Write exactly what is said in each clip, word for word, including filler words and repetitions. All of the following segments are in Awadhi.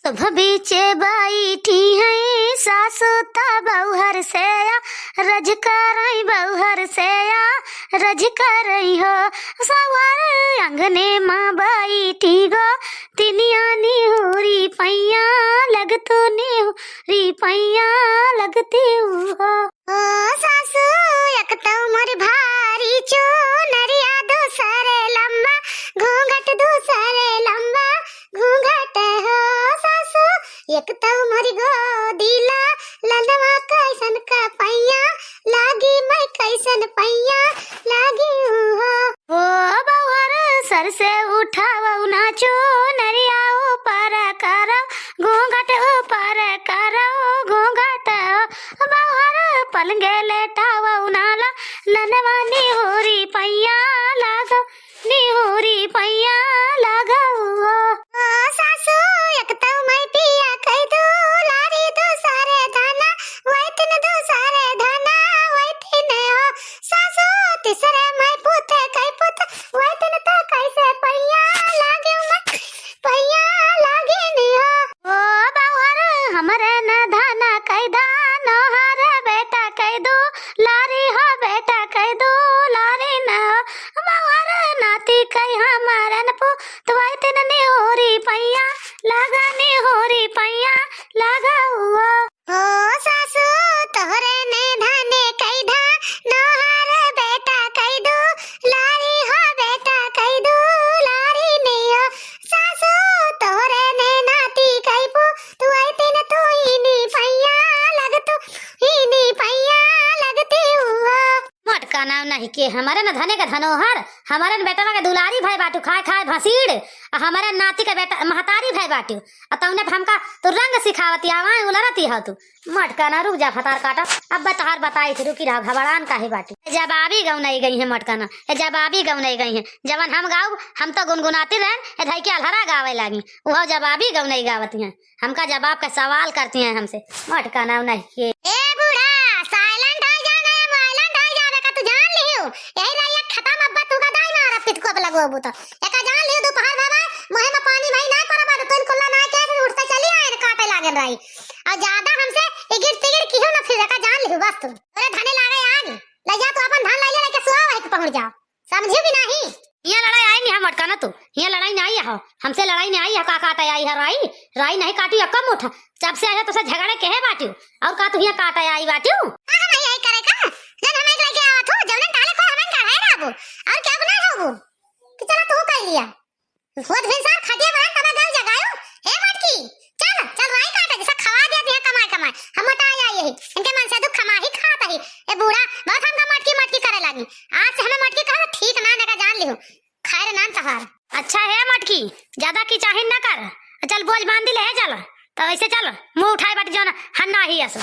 तब बीचे बैठी हैं सासु त बउहर से या रज करई, बउहर से या रज करई हो। सवर अंगने मा बैठी गो, तिनिया निहुरी पैया लगतु, निहुरी पैया लगती हो। ओ सासु, एक तौ मोर भारी चुनरिया, दूसरे लंबा घूंघट, दूसरे लंबा घूंघट हो। सासु, एक तौ मोर गोदी ला ललनवा, कैसन का पैया लागी, मैं कैसन पैया लागी हूँ हो। ओ बउहर सर से उठावउ ना चुनरिया, ऊपर करउ घूंघट, ऊपर करउ घूंघट हो। बउहर पलंगे लेटावउ ना ललनवा, निहुरी पैया लागउ, निहुरी पैया लागउ हो। ओ सासु, एक तौ मैं पिया कहि दुलारी, दूसरे धना वैतिन, दूसरे धना वैतिन हो। सासु, तीसरे मैं पूते कहि पुत वैतिन, त कैसे पैया लागे मैं, पैया लागे नी हो। ओ बउहर हमरे न धना कहि दा, नोहर बेटा कहि दुलारी हो, बेटा कहि दुलारी न हो। बउहर नाती कहि हमरे न पूत वैतिन, निहुरी पैया लागा, निहुरी पैया लागा हुआ। ओ सासु, तोहरे ने धने कहि दा, नोहर बेटा कहि दुलारी हो, बेटा कहि दुलारी नी हो। सासु, तोहरे ने नाती कहि पुत वैतिन, तू ही नी पैया लगतू, ही नी पैया लगती हुआ। मोटका नाउ नहीं के, हमरे न धने के धनोहर, हमरे न बेटवा के दुलारी भय बाटू, खाए खाए भसीड़, आ हमरे नाती के बेटा महतारी भय बाटू, आ तौने पे हमका तू रंग सिखावती आवाए उलरती हो तू। मोटका ना, रुक जा भतार काटा, अब तहार बताई थी, रुकी रहा, घबरान काहे बाटू। ए जवाबी गौनई गई है मोटका ना, ए जवाबी गौनई गई है, जवन हम गाउब, हम तो गुनगुनाती रहन, ए धई के अलहरा गावे लागी, उहो जवाबी गौनई गावती हैं। हमका जवाब का सवाल करती हैं हमसे, मोटका नाउ नहीं के। ए बूढ़ा, silent हो जा ना, violent हो जावे का तू जान लिहू। यही रहिया खत्म, अब तू का दाई मारब पितको अब लगोबू तो। एका जान लिहू, दोपहर भवा मुहे में पानी भाई ना परबा तो तुम कुल्ला ना के उठते चली आए काटे लागन रही। और ज्यादा हमसे इगिर तिगिर किहो ना फिर, एका जान लिहू बस तू। तोरे धने लागे आग, ले जा तू अपन धन ले ले, लेके सुआ वहीं के पहुंच जाओ। समझियो कि नाही? हियाँ लड़ाई आई नहीं है मोटका ना तू, हियाँ लड़ाई नहीं आई है, हमसे लड़ाई नहीं आई है, का काटे आई है राई? राई नहीं काटी अक्का मुठ, जब से आई है तुसे झगड़े केहे बाटियो, और का तू हियाँ काटे आई बाटियो? का हम यही करे का? जन हम एक लेके आवत हो, जौनन टाले को हमन का है बाबू, और क्या गुनाह है वो? कि चला तू कर लिया। खुद भिनसार खटिया बांध तबे गल जगायो। हे मटकी, चल, चल राई काटे, जैसा खवा दिया दिया कमाए कमाए। हम मोटा आई आई यही। इनके मन से दुख कमा ही खात ही। ए बूढ़ा, बहुत हमका मटकी मटकी करे लागी। आज से हमें मटकी कहो ठीक ना, नका जान लिहो। खैर नाम तहार। अच्छा हे मटकी, ज्यादा की चाहिन ना कर। चल बोझ बांध ले, चल। तो ऐसे चल, मुंह उठाए बट जाना, हन्ना ही असो।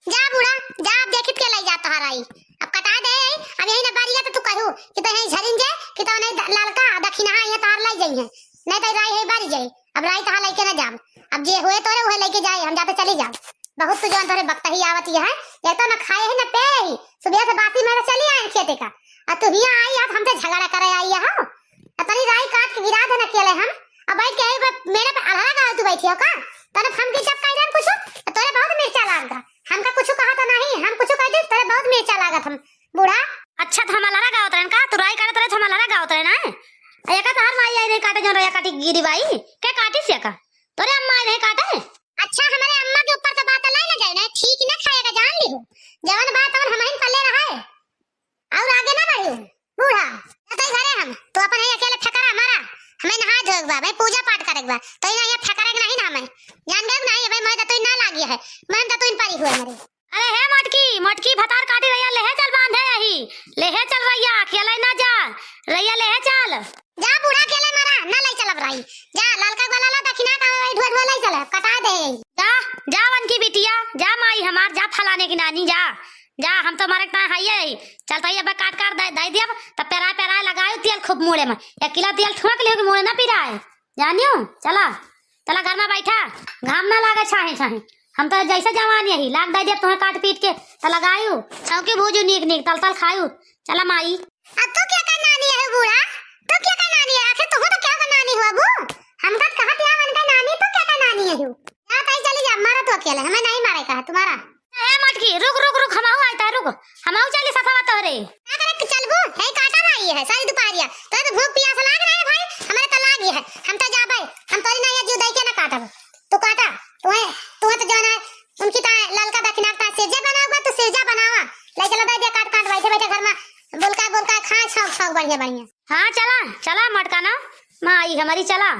जा बूढ़ा, जा, अब देखित के लई जा तोहार आई। अब कटा दे, अब यही ना बारी है तो तू कहू कि तो यही झरिन जे, कि तो नहीं द-, ललका दखिनहा ये तोहार लई जाई है। नहीं तो राई है बारी जाई। अब राई तोहार लई के ना जाम। अब जे हुए तोरे उहे लई के जाए, हम जाते चली जाम। बहुत तू जौन तोरे बकतही आवत ही है, एक तो ना खाए ही ना पे ही, सुबह से बासी मेरे चली आए खेते का। अब तू हियाँ आई, अब हमसे झगड़ा करे आई है, हो? अब तनी राई काट के गिरा देना केले हम, अब बैठ के यही पे मेरे पे अलहरा गावे तू बैठी हो का? तने हम की जब कह देन कुछ, तो तोरे बहुत मिर्चा लाग गा। हमका कुछ कहा तो नहीं, हम कुछ कह दे, तोरे बहुत मिर्चा लागत हम, बूढ़ा। अच्छा, तो हम अलहरा गावत रहन का? तू राई काटत रहे, तो हम अलहरा गावत रहन, हैं? आ, एका तोहार माई आई रही काटे, जौन रहिया काटी गिरी बाई, के काटी से का? तोरे अम्मा आई रही काटे? अच्छा, हमारे अम्मा के ऊपर तो बात लाई ना जाए ना, ठीक ना खाएगा, जान ली हो। जवन बात और हम ही पल्ले रहा है। और आगे ना बढ़ियो, बूढ़ा। जा तई घरे हम, तू अपन है अकेले फेकरा हमारा, हमें नहाए धोए के बा, भाई पूजा पाठ करे के बा, तो इना ये फेकरे के नहीं ना हमें। जान गए नहीं, भाई मैं दतुइन ना लागी है, मैं हम दतुइन परी हुए मरे। अरे हे मोटकी, मोटकी भतार काटी रहिया, लेहे चल बांधे यही, लेहे चल रहिया, अकेले ना जा, रहिया लेहे चल। जा बूढ़ा अकेले मरा, ना ले चलब राई, जा ललका वाला ला दखिना का वही ढुआ ढुआ ले चल, कटा दे। जा, जा वन की बिटिया, जा माई हमार, जा फलाने की नानी, जा। जा, हम तो मरे के ना हइये ही। चल, तो ये अब काट काट दे, दे दियब, तब पेराए पेराए लगायो तेल खूब मूड़े में। एक किलो तेल ठुआ के लियो कि मूड़े ना पिराए। जानियो, चला, चला घर में बैठा, घाम ना लागे छाहे छाहे। हम तो जैसे जवान यही, लाग दे दियब तुम्हें काट पीट के, तो लगायू, छौके भूजू नीक नीक, तल तल खायू। चला माई। अब तू क्या का नानी है बूढ़ा? तू क्या का नानी है? आखिर तू तो क्या का नानी हो अबू? हम तो कहत यहाँ मन का नानी, तू क्या का नानी है? अकेले, हमें नहीं मारे का है तुम्हारा। ए मटकी, रुक, रुक, रुक, हमहू आइता, रुक। हमहू चली सथवा तोहरे। का करे के चलबू? हे काटा ना ये है, सारी दुपहरिया। तो, तो भूख पियास लाग रहा है भाई, हमारे तो लाग ये है। हम तो जाबे, हम तोरी ना ये जीव दई के ना काटब। तू काटा, तू है, तू है तो जौन है, उनकी तो ललका दखिना का सिरजा बनावा, तू सिरजा बनावा। लइके लो दे दे काट काट, बैठे बैठे घर में बोलका बोलका खा, छौक छौक बढ़िया बढ़िया। हाँ, चला, चला मटका ना, माई हमारी चला,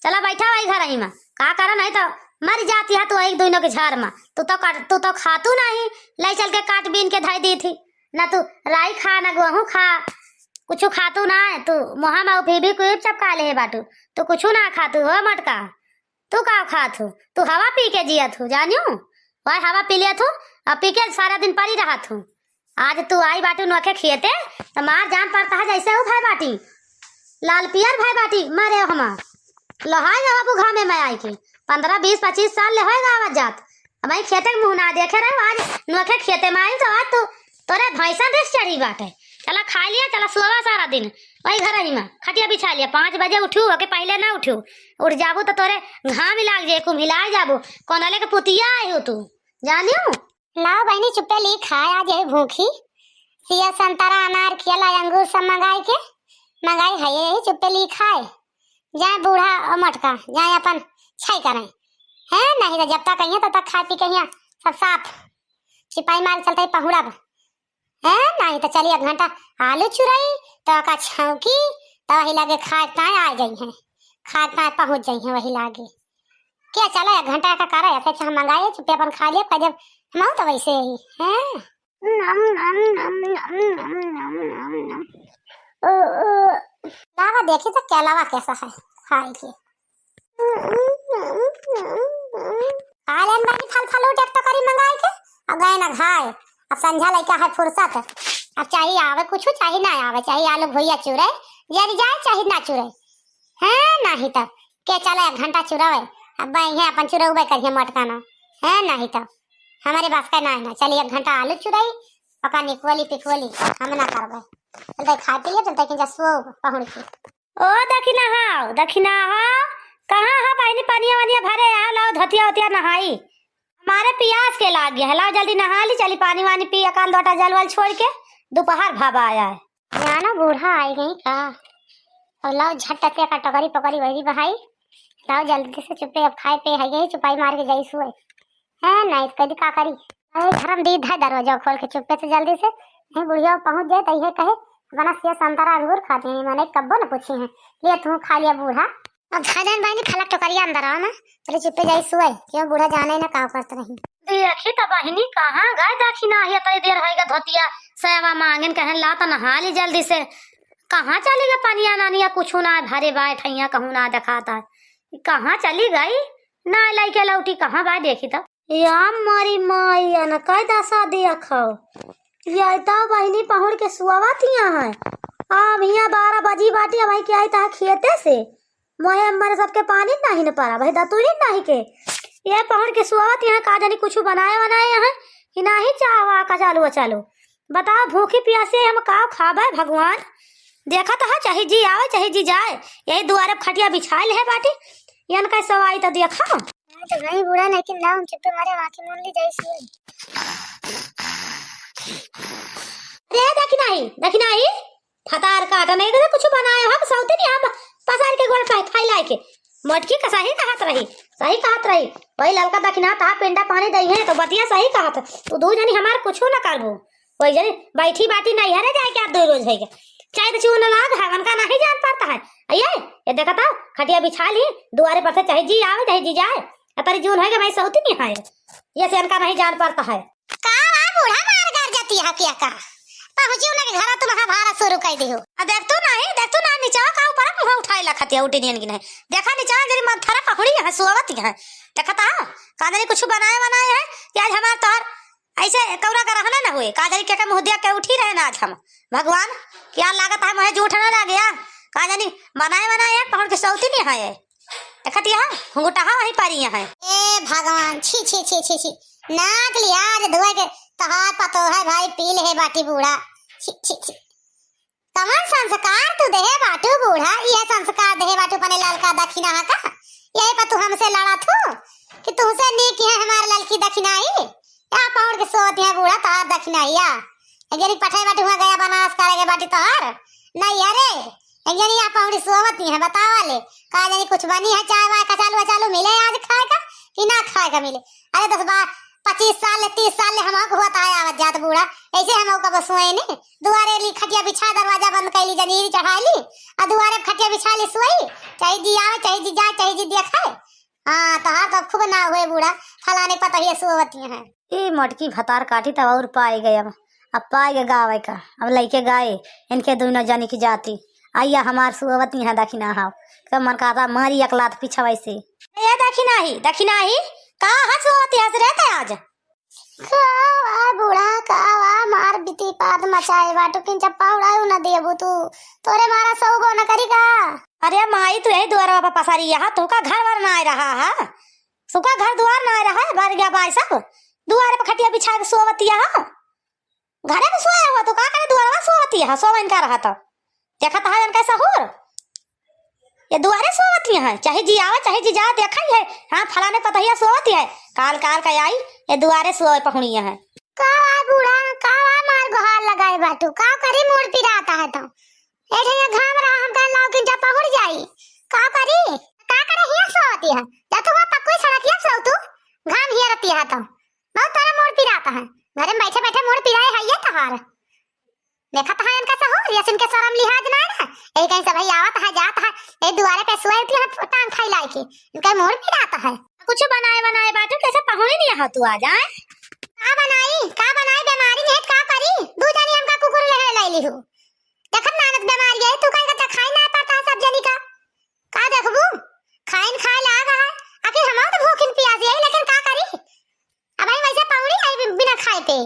चला बैठा वही घर ही में, का करा, नहीं तो मर जाती है तू एक दोनों के झार में। तू तो काट, तू तो खातू नहीं, ले चल के काट बीन के धई दी थी, ना तू राई खा, ना गेहूं खा, कुछ खातू ना है तू। मुहा में फिर भी कोई चपका ले है बाटू, तू कुछ ना खातू हो मटका। तू का खात हूँ? तू हवा पी के जियत हूँ, जानियो? वह हवा पी लियत हूँ, और पी के सारा दिन पड़ी रहत हूँ। आज तू आई बाटू नोखे खियते, तो मार जान पड़ता है जैसे वो भय बाटी, लाल पियर भय बाटी, मारे हमार। लहाई जवाबू घामे में आई के, पन्द्रह, बीस, पच्चीस साल ले होएगा आवत जात। अब आई खेते के मुँह ना देखे रहे, आज नोखे खेते में आई तो आज तू तोरे भैंसन रिस चढ़ी बाटे। चला खाई लिया, चला सोवा सारा दिन वही घर ही में, खटिया बिछा लिया। पाँच बजे उठू, ओके पहले ना उठू। उठ जाबू तो तोरे घाम लाग जाए, कुम्हिला जाबू। कौन लेके पुतिया आई हो तू, जानियो? लाओ बहनी चुप्पे ली खाए, आज यही भूखी। सिया संतरा अनार खियला अंगूर सब मंगाई के, मंगाई है यही चुप्पे ली खाए। जाए बूढ़ा और मटका, जाए अपन छाई करें। हैं, नहीं तो जब तक कहिए तब तक खा पी कहिए सब साथ। सिपाही मार चलते पहुड़ब। हैं, नहीं तो चली एक घंटा आलू चुराई, तो का छौंकी, तो वही लागे खाए ताए आ जाई हैं, खाए ताए पहुँच जाई हैं वही लागे। क्या चला एक घंटा का करे, ऐसे अच्छा हम मंगाए, चुप्पे अपन खा लिए, पर जब हम तो वैसे ही हैं। लावा देखी तो क्या लावा कैसा है खाए के। खा लेन बानी फल फल उठे तो करी मंगाई के, अब गए ना खाए। अब संझा लइका है फुर्सत, अब चाहे आवे कुछ, चाहे ना आवे, चाहे आलू भुइया चुरे, जरी जाए चाहे ना चुरे, हैं, नहीं तो के चले एक घंटा चुरावे, अब बइहे अपन चुरौबे करिए मटकाना, हैं, नहीं तो हमारे बस का ना है ना। चली एक घंटा आलू चुराई, ओका निकोली पिकोली हम ना करबे। चलते खा पी लिए, चलते कि जसो पहुँच के। ओ दखिना हाव, दखिना हाव, कहाँ हा बहिनी पनिया वनिया भरे, आओ लाओ धोतिया ओतिया नहाई। हमारे पियास के लाग गया है, लाओ जल्दी नहा ली, चली पानी वानी पी, एकाध लोटा जल वल छोड़ के, दोपहर भाबा आया है। जानो बूढ़ा आई गई का? अब लाओ झट से का टोकरी पकड़ी वही बहाई, लाओ जल्दी से चुप्पे अब खाए पे है गई, चुपाई मार के जाई सुए। हैं, नहीं तो कदी का करी? अरे, धर्म दीद है, दरवाजा खोल के चुप्पे से जल्दी से। नहीं, बुढ़िया पहुँच जाए तो ये कहे, "बना सिया संतरा अंगूर खाते हैं, मैंने कब्बो न पूछे हैं। लिया तू खा लिया बूढ़ा।" अब खा जान बहनी, फलक टोकरिया अंदर आओ ना, चले चुप्पे जाई सुए, क्यों बूढ़ा जाने ना का करत रही। देखी तो बहिनी, कहाँ गए दखिना है, इतनी देर होइगा धोतिया सयावा मांगन कहन ला तो नहा ली जल्दी से। कहाँ चली गए पनिया नानिया, कुछ ना भरे बाय ठैया कहूँ ना देखाता है, कहाँ चली गई? ना लइके लौटी, कहाँ बा देखी तो। या मोरी माई, अन कई दसा देखो। ये तो बहिनी पहुड़ के सुआवत हिया है। अब हिया बारह बजी बाटी, अब के आई ता खेते से। मोहे मरे सबके पानी नहीं न पड़ा, भाई दतुरी नहीं के। ये पहुड़ के सुआवत हिया, का जानी कुछ बनाए बनाए हैं कि नहीं, चावा का चालू चालू। बताओ, भूखी प्यासे हम का खाबे भगवान? देखत ह, चाहे जी आवे, चाहे जी जाए, यही दुआरे खटिया बिछाइल है बाटी, यन का सवाई तो देखा। हाँ, तो भाई बूढ़ा, लेकिन लाओ, हम चुप्पे मारे आँखें मूंद ली जाई सी। रे, देखी नाही, देखी नाही, फतार काट नहीं, तो कुछ बनाए हो, सौते नहीं, हम पसार के गोल खाए, खाई लाए के। मोटकी का सही कहत रही, सही कहत रही। वही ललका दखिना ता पिंडा पानी दई है, तो बतिया सही कहत। तू दू जनी हमार कुछ ना करबू। वही जनी बैठी बाटी नहीं हरे जाए के, आप दो रोज है के। चाहे तो चून लाग है, उनका नहीं जान पड़ता है। अये, ये देखा था, खटिया बिछा ली, दुआरे पर से चाहे जी आवे, चाहे जी जाए। अतरी जून है के भाई सौती नहीं है। ये से इनका नहीं जान पड़ता है। का बा बूढ़ा मार गरजती ह किया का? पहुँची उनके घर तुम हमारा शुरू कर दियो। आ देख तू नहीं, देख तू ना नीचा का ऊपर मुँह उठाए लखतिया उठी नियन की नहीं। देखा नीचा जरी मन थरा पहुड़ी है, सुआवत है। देखा ता, का जानी कुछ बनाए बनाए है कि आज हमार तोहर ऐसे कौरा का रहना ना हुए। का जानी के, के मुँह दिया के उठी रहे ना आज हम। भगवान, क्या लागत है मुझे जूठ ना लागे यार। का जानी बनाए बनाए है, पहुड़ के सौती नहीं है। देखत यहाँ घुंघटाहा वहीं पारी यहाँ है। ए भगवान, छी, छी, छी, छी, छी। नाक लिहाज धोए के तहार पतो है भाई, पी ले है बाटी बूढ़ा। छी, छी, छी। कवन संस्कार तू देहे बाटू बूढ़ा? ये संस्कार देहे बाटू अपने ललका दखिना का? यही पर तू हमसे लड़ा थू? कि तुहसे नीक है हमार ललकी दखिनाही। या पहुड़ के सोवत है बूढ़ा तोहार दखिनाहिया। एक जनी पठाई बाटी हुआ गया बनारस करे के बाटी तोहार। नहीं अरे, एक जनी या पहुड़ी सोवत है, बतावा ले। का जनी कुछ बनी है, चाय वाय, कचालू वचालू मिले आज खाए का कि ना खाए का मिले? अरे दस बार, पच्चीस साल ले, तीस साल ले हम हुआ ताए आवत जात बूढ़ा। ऐसे हम कब सोए ने? दुआरे ली खटिया बिछा, दरवाजा बंद कर ली, जंजीरी चढ़ा ली, आ दुआरे खटिया बिछा ली सोई। चाहे जी आवे, चाहे जी जाए, चाहे जी देखे। हाँ, तोहार तो खूब ना हुए बूढ़ा, फलाने पतहिया सोवती हैं। ई मोटकी भतार काटी तब और पाए गए अब। अब पाए गए गावे का, अब लइके गाए, इनके दुनो जनी की जाती। आइया हमार सोवती हैं दखिना हाव। तो मन कहता मारी एक लात पीछा वैसे। ए दखिनाही, दखिनाही, का हंस सोवती हंस रहते आज? का वा बूढ़ा, का वा मार बीती पाद मचाए बाटू, किन चप्पा उड़ायू न देबू तू, तोरे मारा सौ गो न करी का? अरे माई, तू यही दुआरवा पर पसारी यहाँ, तू का घर वर ना आए रहा है? सुका घर दुआर ना आए रहा है, बार गया बाई सब, दुआरे पर खटिया बिछा के सोवतिया है, घरे में सोया हुआ, तू का करे दुआरवा सोवतिया है, सोवन का रहा तो। देखत है इनका सहूर। ये दुआरे सोवत ही है, चाहे जी आवे, चाहे जी जाए, देखा ही है। हाँ, फलाने पतहिया सोवत ही है, काल काल का आई, ये दुआरे सोवे पहुड़िया है। का बा बूढ़ा, का बा मार गोहार लगाए बाटू, का करी मोड़ पिराता है तो। ए ठैया घाम रहा, हम कहे लाओ कि जा पहुड़ जाई, का करी, का करे हिया सोवत ही है, जा तू वहाँ पक्की सड़क हिया सो तू, घाम हिया रहती है तो। बहुत तरह मोड़ पिराता है, घरे में बैठे बैठे मोड़ पिराए है ये तोहार। देखत है इनका सहूर, यस इनके शरम लिहाज ना है ना। यही कहीं से भाई आवत है, जात है, ये दुआरे पे सोए उठी है, टांग फैलाए के। इनका मोड़ पिरात है। कुछ बनाए बनाए बाटू, कैसे पहुने नहीं हो तू आ जाए? का बनाई, का बनाई, बीमारी में है, का करी? दू जनी हमका कुकुर ले ले ली हो। देखत नानत बीमारी है, तू कहीं का खाई ना पड़ता है सब जनी का। का देखबू? खाइन खाए लाग है, आखिर हम तो भूखिन पियास यही, लेकिन का करी? अब आई वैसे पहुनी आई बि-, बिना खाए पे।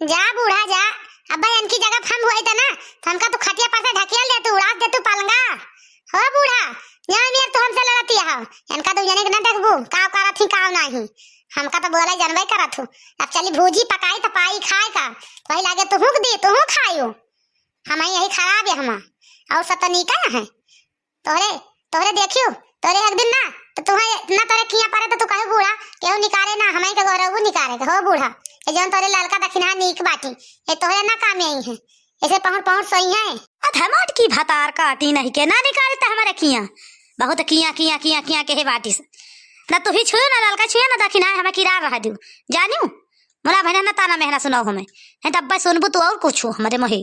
जा बूढ़ा जा, अब भाई इनकी जगह हम हुई त ना, तो हमका तू खटिया पर से ढकेल दे तू, उड़ा दे तू पलंगा। हो बूढ़ा, यहाँ मेर तू हमसे लड़ती है, इनका दू जने के ना देखबू, काव करत ही काव नाही। हमका तो बोले जनबे करत हूँ, अब चली भूजी पकाई त पाई खाए का, वही लागे तुहूँ के दी, तुहूँ खाइयो। हम यही खराब है हमा, और सब तो नीका है। तोहरे, तोहरे देखियो, तोहरे एक दिन ना, तो तुम्हें ना तोहरे किया परे तो तू कहे बूढ़ा, केहू निकारे ना, हमाई के गौरव निकारे के, हो बूढ़ा। ये जौन तोहरे ललका दखिना नीक बाटी, ये तोहरे ना काम आई है, ऐसे पहुड़ पहुड़ सोई है। अधमट की भतार काटी नहीं के ना निकारे त हमारे किया, बहुत किया, किया, किया, किया के हे बाटी से। ना तू ही छुयो, ना ललका छुयो, ना दखिना है, हमें किरार रहा दियो, जानियो। मोला भैया ना ताना मेहना सुनाओ हमें, नहीं तब सुनबू तू और कुछ हो हमारे मोहे।